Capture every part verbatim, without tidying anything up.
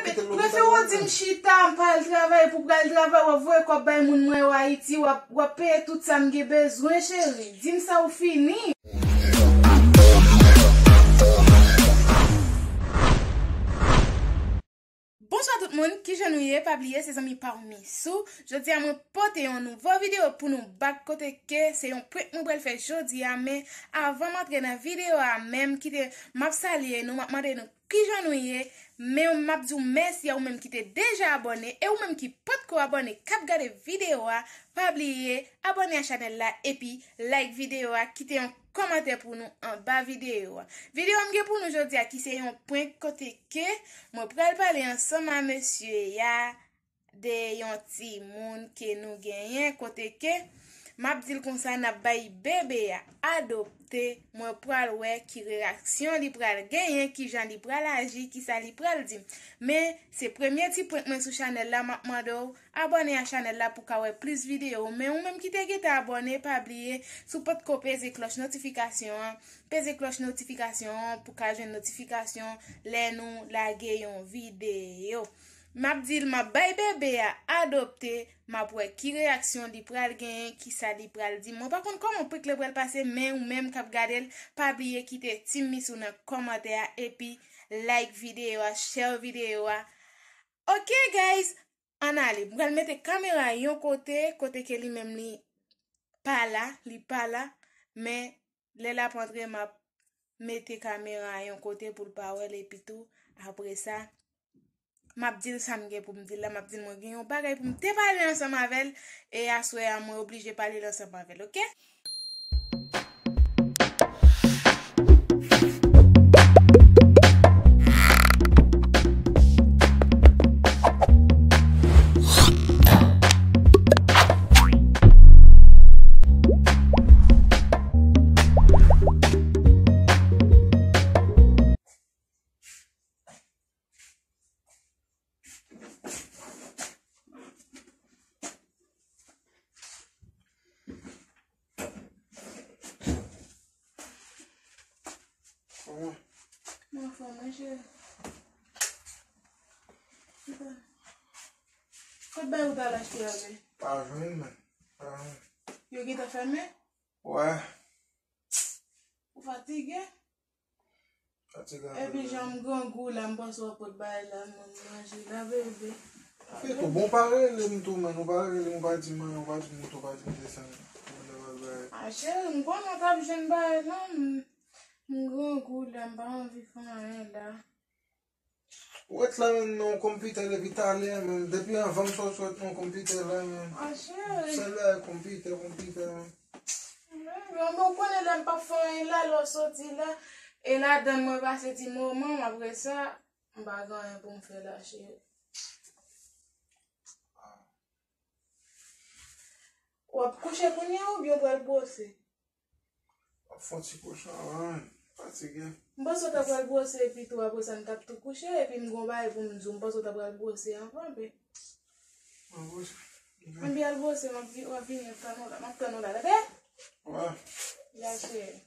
Prefere w di m chita, m pa al travay, pou pral travay, w ap voye kòb bay moun mwen yo Ayiti, w ap, w ap peye tout sa m gen bezwen, cheri. Di m sa ou fini. Bonswa tout moun, kijan nou ye? Pa bliye, se zanmi pa w Missou. Jodi a mwen pote yon nouvo videyo pou nou back kote ke se yon prank mwen pral fè jodi a, men avan m antre nan videyo a menm, kite m ap salye nou, m ap mande nou kijan nou ye, men m ap di w mèsi a ou menm ki te deja abòne, e ou menm ki potko abòne k ap gade videyo a, pa bliye abòne a chanèl la epi like videyo a, kite yon kòmantè pou nou anba videyo a. Videyo m gen pou nou jodi a ki se yon prank kote ke mwen pral pale ansanm a mesye a de yon timoun ke nou genyen kote ke m ap di l konsa n ap bay bebe a adopte, mwen pral wè ki reyaksyon li pral genyen, kijan li pral aji, kisa li pral di m. Men se premye ti prank mwen sou chanèl la, m ap mande w abòne a chanèl la pou ka wè plis videyo. Men ou menm ki te gentan abòne, pa bliye, si w potko peze klòch notifikasyon an, peze klòch notifikasyon an pou ka jwenn notifikasyon lè nou lage yon videyo. M ap di l, m ap bay bebe a adopte, m ap wè ki reyaksyon li pral genyen, kisa li pral di. Mwen pa konn kòman prank la pral pase, men ou menm k ap gade l, pa bliye kite Team Missou nan kòmantè a, epi like videyo a, share videyo a. Ok, guys, ann ale. M pral mete kamera yon kote, kote ke li menm li pa la, li pa la, men lè l ap antre, m ap mete kamera a yon kote pou l pa wè l, epi tou, apre sa, m ap di l sa m gen pou m di l la, m ap di l mwen gen yon bagay pou m te pale ansanm avè l, e aswè a, mwen oblije pale l ansanm avè l, ok? Kòman? Mwen anfòm, wi, cheri. Kot bagay ou t al achte a, be? Pa jwenn, men. Pa jwenn. Yo gentan fèmen? Wè. Ou fatige? Fatige. Epi jan m grangou la, m panse w ap pot bagay la, mwen manje la, bebe. Epi tou, bon, pa rele m tou, men, ou pa rele m, ou pa di m anyen, ou pa di m tou, ou pa di m desann. Mwen lè bagay. A, cheri, m konnen w t ap jwenn bagay la, m, m grangou la, m pa anvi fè anyen la. Ou ret la menm nan yon konpitè depi talè menm. Depi anvan m sòti ou ret nan yon konpitè la menm. A, cheri. Sèl bagay konpitè, konpitè menm. Menm, men ou konnen lè m p ap fè anyen la, lè w soti la, e ladan mwen pase ti moman m, apre sa, m pa gen anyen pou m fè la, cheri. W ap kouche kounye a oubyen w pral bwose? W ap fè yon ti kouche avan, fatige. M panse w ta pral bwose epi tou apre sa n t ap tou kouche, epi m gon bagay pou m di w, m panse w ta pral bwose anvan, be. Mwen bwose. Ann al bwose, m ap vi-, w ap vini, m ap tann ou la, m ap tann ou la, tande? Wè. Ya, cheri.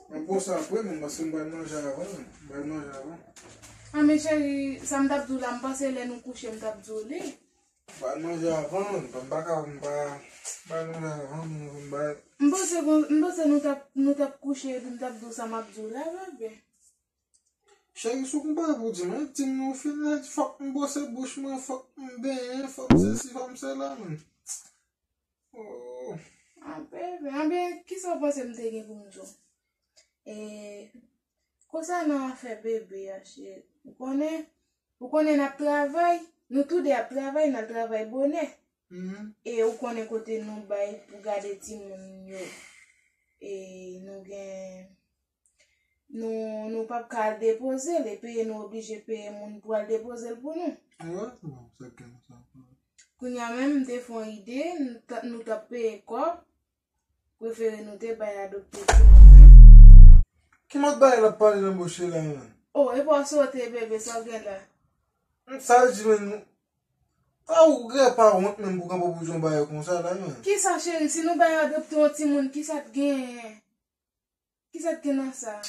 Mwen pran sa apre, men, paske m pral manje avan, men. M pral manje avan. A, men cheri, sa m t ap di w la, m panse lè nou kouche, m t ap di w li. M pral manje avan, men, m pa ka, m pa, m pral manje avan, men, m pral. M panse, m panse nou t ap, nou t ap kouche, epi m t ap di w sa m ap di w la, bebe. Cheri, si w gon bagay pou w di m, di m non, fini, fòk m bwose bouch mwen, fòk m benyen, fòk m sesi, fòk m sela, men. Oh. A, bebe, anben, kisa w panse m te gen pou m di w? E, konsènan afè bebe a, cheri, ou konnen, ou konnen n ap travay, nou tou de ap travay, n al travay bonè. Mhm. E ou konnen kote nou bay pou gade timoun yo. E nou gen Nou, nou p ap ka al depoze l, e peye nou oblije peye moun pou al depoze l pou nou. Erezman, sa gen sa. Kounye a menm, m te fè yon ide, nou t, nou t ap peye kòb, prefere nou te bay adopte timoun nan. Ki mòd bagay l ap pale nan bouch li la, menm? Oh, e pa w sote, bebe, sa w gen la? Sa vle di, menm, a ou gen pa wont menm pou kanpe pou di yon bagay konsa la, menm? Kisa, cheri, si nou bay adopte yon timoun, kisa t genyen? Kisa t gen nan sa?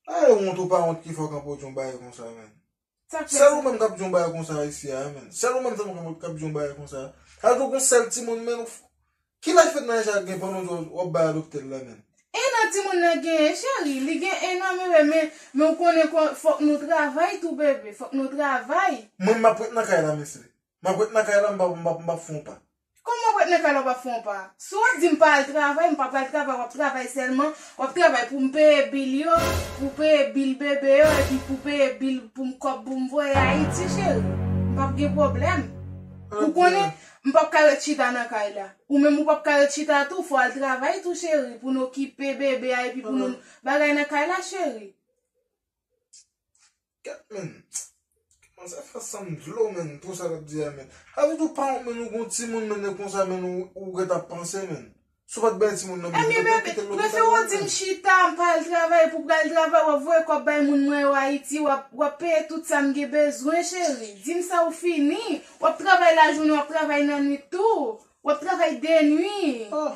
A e wont ou pa wont ki fè w kanpe w di yon bagay konsa, menm? Sa k fè Sèl sa? Ou menm k ap di yon bagay konsa isi a, menm. Sèl ou menm sèlman k ap di yon bagay konsa. Sa vle di w gon sèl timoun, menm, ou f-, ki laj fèt nan laj sa gen pandan w w ap bay adopte l la, menm? En an timoun nan genyen, cheri. Li gen en an, men, men, men ou konnen kon-, fòk nou travay tou, bebe. Fòk nou travay. Mwen, m ap ret nan kay la, mesye. M ap ret nan kay la, m p ap, m p ap, m p ap fè yon pa. Kòman w ap ret nan kay la, w p ap fè yon pa? Si w ap di m pa al travay, m pa pral travay, w ap travay sèlman, w ap travay pou m peye bil yo, pou peye bil bebe yo, epi pou peye bil pou m kòb pou m voye Ayiti, cheri. M p ap gen pwoblèm. Ou konnen, m p ap ka ret chita nan kay la. Ou menm ou p ap ka ret chita tou, fò w al travay tou, cheri, pou n okipe bebe a, epi pou nou bagay nan kay la, cheri. Gad, menm. Kòmanse fè sanm dlo, menm, pou sa l ap di a, menm. Sa vle di w pa wont, menm, ou gon timoun, menm, e konsa, menm, ou, ou gentan panse, menm. Si w pa t bay timoun nan, menm, Ebyen, ou gentan bebe, kite l lopital prefere w la, di m menm. Chita, m pa al travay, pou pral travay, w ap voye kòb bay moun mwen yo Ayiti, w ap, w ap peye tout sa m gen bezwen, cheri. Di m sa ou fini. W ap travay lajounen, w ap travay nan nwit tou. W ap travay de nwi. Oh.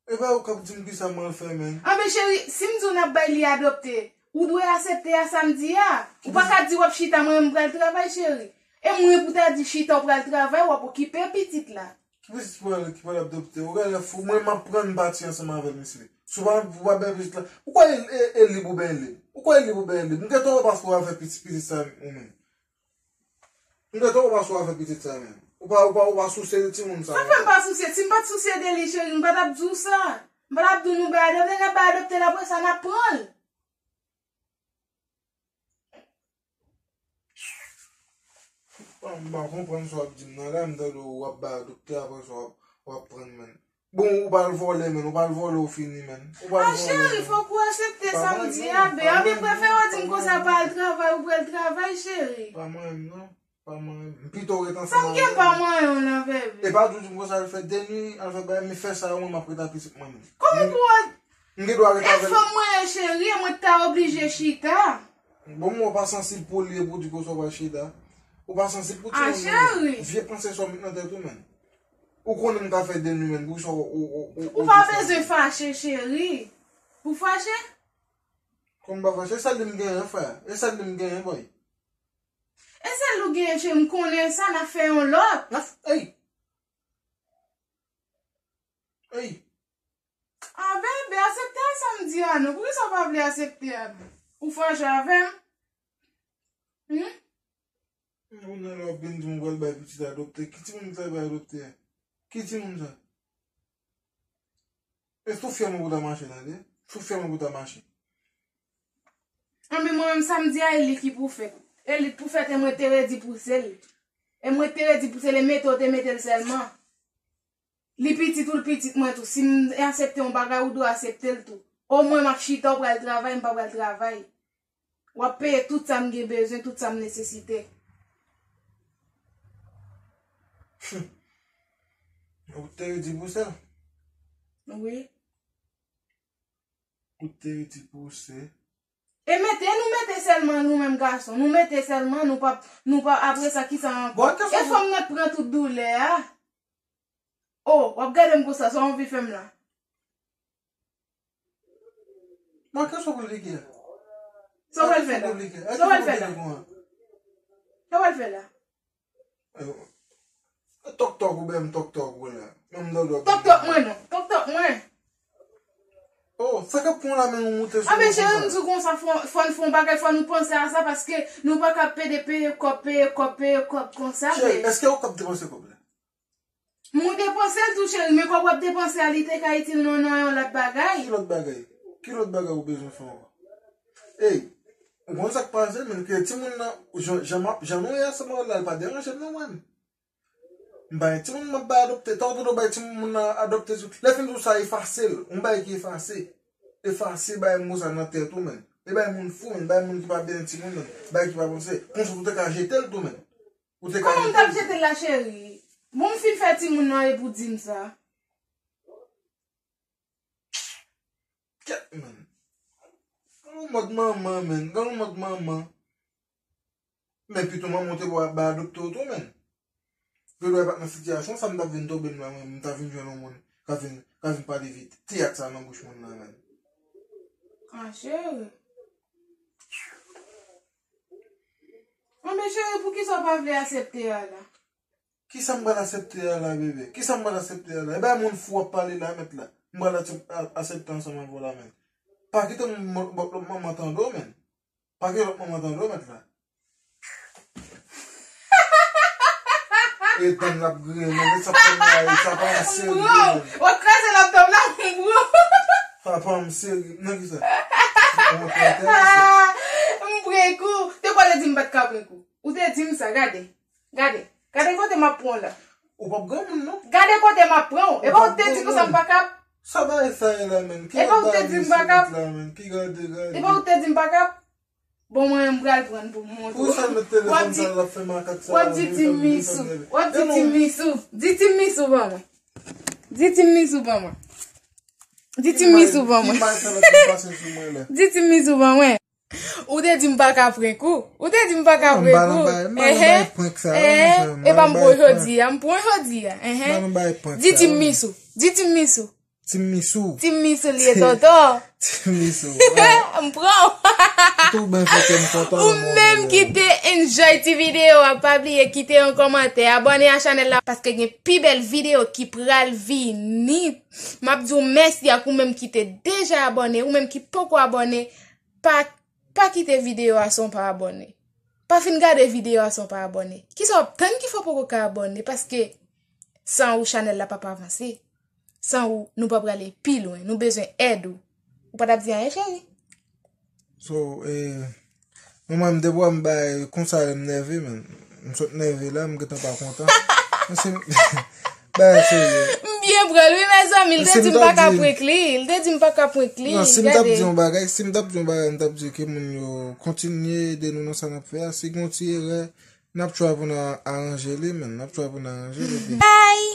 E pa ou k ap di m kisa m pral fè, menm. Anben, cheri, si m di w n ap bay li adopte, ou dwe aksepte a sa m di a. Ou pa ka di w ap chita, mwen, m pral travay, cheri. E mwen pou ta di chita, ou pral travay, w ap okipe pitit la. Ki pitit pral, ki pral adopte? Ou genlè fou. Mwen, m ap pran pati ansanm avè l, mesye. Si w pa, ou pa bay pitit la, ou kwè e, e, e lib ou ben lib? Ou kwè e lib ou ben lib? M gentan wè w pa sou afè pitit, pitit sa, ou menm. M gentan wè w pa sou afè pitit sa menm. Ou pa, ou pa, ou pa souse de timoun sa menm. Sa fè m pa souse? Si m pa t souse de li, cheri, m pa t ap di w sa. M pa t ap di w nou bay adopte, n ap bay adopte l, apre sa, n ap pran l. M pa, m pa konprann sa w ap di m nan la, m tande w ap bay adopte, apre sa w ap, w ap pran l, menm. Bon, ou pral vòlè, menm. Ou pral vòlè, ou fini, menm. Ou pral vòlè, menm. Ah, cheri, fòk ou aksepte sa m di a, bebe. Anben, prefere w di m konsa, pa al travay, ou pral travay, cheri. Pa mwen menm, non. Pa mwen menm. Pito w ret ansanm avè m. Sa m gen pa mwen menm, non, bebe. E pa di w di m konsa, al fè de nwi, al fè bagay, men fè sa, mwen, m ap ret ak pitit mwen menm. Kòman pou w... M gen dwa ret avè l. E fanm mwen ye, cheri, e mwen t ta oblije chita. Bon, mwen, ou pa sansib pou li, e pou di konsa w pral chita. Ou pa sansib pou timoun, non. Ah, cheri. Vye panse sa w met nan tèt ou, menm. Ou konnen m ka fè de nwi, menm, poukisa w, ou, ou, ou, ou pa bezwen fache, cheri. Ou fache? Kòman m pa fache? E sèl li m genyen, frè. E sèl li m genyen, boy. E sèl ou genyen, cheri, m konnen sa, n ap fè yon lòt. N ap f-, ey! Ey! Ah, bebe, aksepte sa m di a non. Poukisa w pa vle aksepte a? Ou fache avè m? Hmm? Kounye a la w ap vin di m w pral bay pitit adopte. Ki timoun sa bay adopte a? Ki timoun sa? E sou fyè mwen pou ta mache, tande? Sou fyè mwen pou ta mache. Anben mwen menm sa m di a, e li ki pou fèt. E li k pou fèt, e mwen te redi pouse l. E mwen te redi pouse l, e mete w te mete l sèlman. Li pitit ou, l pitit mwen tou. Si m aksepte yon bagay, ou dwe aksepte l tou. Omwen m ap chita, ou pral travay, m pa pral travay. W ap peye tout sa m gen bezwen, tout sa m nesesite. Hum. Ou te redi pou sa? Wi. Ou te redi pou sa? E mete, nou mete sèlman nou menm gason. Nou mete sèlman, nou p ap, nou p ap, apre sa, kisa ankò? Bon, kèson... E fanm nan t pran tout doulè a. Oh, w ap gade m konsa, sa w anvi fè m la? Bon, kèson pou li ki a? Sa w pral fè la? Sa w pral fè la? Sa w pral fè la? Tòk tòk ou bè m tòk tòk ou la. Menm dòdò. Tòk tòk mwen non. Tòk tòk mwen. Oh, sa k ap pran la men ou moute sou mwen konsa? Anben, cheri, m di w konsa, fò, fò n fè yon bagay, fò nou panse a sa, paske nou pa ka pede peye kòb, peye kòb, peye kòb konsa, men. Cheri, èske ou k ap depanse kòb la? Mwen depanse l tou, cheri, men kòb w ap depanse a, li te ka itil nou nan yon lòt bagay. Ki lòt bagay? Ki lòt bagay ou bezwen fè ankò? Ey, ou konn sa k pase, men ke timoun nan, jan, jan m ap, jan nou ye ansanm avè l la, l pa deranje m non, mwen. M pa gen timoun m ap bay adopte. Tan w tande w bay timoun nan adopte tou. Lè fini tou sa efase l. Yon bagay ki efase. Efase bagay m konsa nan tèt ou, menm. E bagay moun fou, menm. Bagay moun ki pa byen timoun, menm. Bagay ki pa panse. Konsa tou te ka jete l tou, menm. Ou te ka jete l. Kòman m t ap jete l la, cheri? Bon, m fin fè timoun nan epi w di m sa. Kèt, man. Gen yon mòd manman, man. Gen yon mòd manman. Men pito manman w te ba, ba adopte w tou, man. Yo dwe pa t nan sitiyasyon sa, m t ap vin tonbe m la, mwen, m t ap vin jwenn yon moun k ap vin, k ap vin pale vit. Teyat sa nan bouch moun nan, man. Ah, cheri. Anben, cheri, poukisa w pa vle aksepte a la? Kisa m pral aksepte a la, bebe? Kisa m pral aksepte a la? E bay moun fou w ap pale la, mèt la. M pral aksep-, a-, aksepte ansanm avè w la, man. Pa kite m, m, m, m, manman tande w, man. Pa gen lòt manman tande w, mèt la. E dan l ap griyen, men sa pa, sa pa serye, bro, men. W ap kraze laptop la, bro. Sa pa serye. Nan ki sa? Ou enterese? M prank ou. Te kwè w te di m pa t ka prank ou. Ou te di m sa, gade. Gade. Gade kote m ap pran w la. Ou p ap granmoun, non. Gade kote m ap pran w. E pa ou te di konsa m pa kap. Sa bagay sa ye la, men? Ki lòt bagay misye met la, men? Ki gade, gade? E pa ou te di m pa kap. Bon, mwen, m pral pran l pou m montre w. Pou sa l met telefòn sa l ap fè makak sa. W ap di Team Missou. W ap di Team Missou. Di Team Missou ban mwen. Di Team Missou ban mwen. Di Team Missou ban mwen. Di Team Missou ban mwen. Ou te di m pa ka prank ou. Ou te di m pa ka prank ou. Ehe. Ehe. E pa m pran jodi a. M pran jodi a. Ehe. Di Team Missou. Di Team Missou. Team Missou. Team Missou li ye, tonton. Team Missou. M pran w. Tou byen fè kè m kontan. Ou menm ki te enjoy ti videyo a, pa bliye kite yon kòmantè, abòne a chanèl la paske gen pi bèl videyo ki pral vini. M ap di w mèsi ak ou menm ki te deja abòne, ou menm ki poko abòne, pa, pa kite videyo a san w pa abòne. Pa fin gade videyo a san w pa abòne. Kisa w ap tann ki fè w poko ka abòne? Paske san ou chanèl la p ap avanse. San ou, nou p ap prale pi lwen. Nou bezwen èd ou. Ou pa t ap di anyen, cheri? So, eh, mwen, mwen, depi w wè m bay konsa, m nève, men. M sot nève la, m gentan pa kontan. Men se, bagay serye. M byen pran l, wi, mezanmi. L te di m pa ka prank li. L te di m pa ka prank li. Non, si m t ap di yon bagay, si m t ap di yon bagay, m t ap di ke moun yo kontinye ede nou nan sa n ap fè a. Si gen yon ti erè, n ap try pou n a-, aranje li, men. N ap try pou n aranje li, baby. Bye!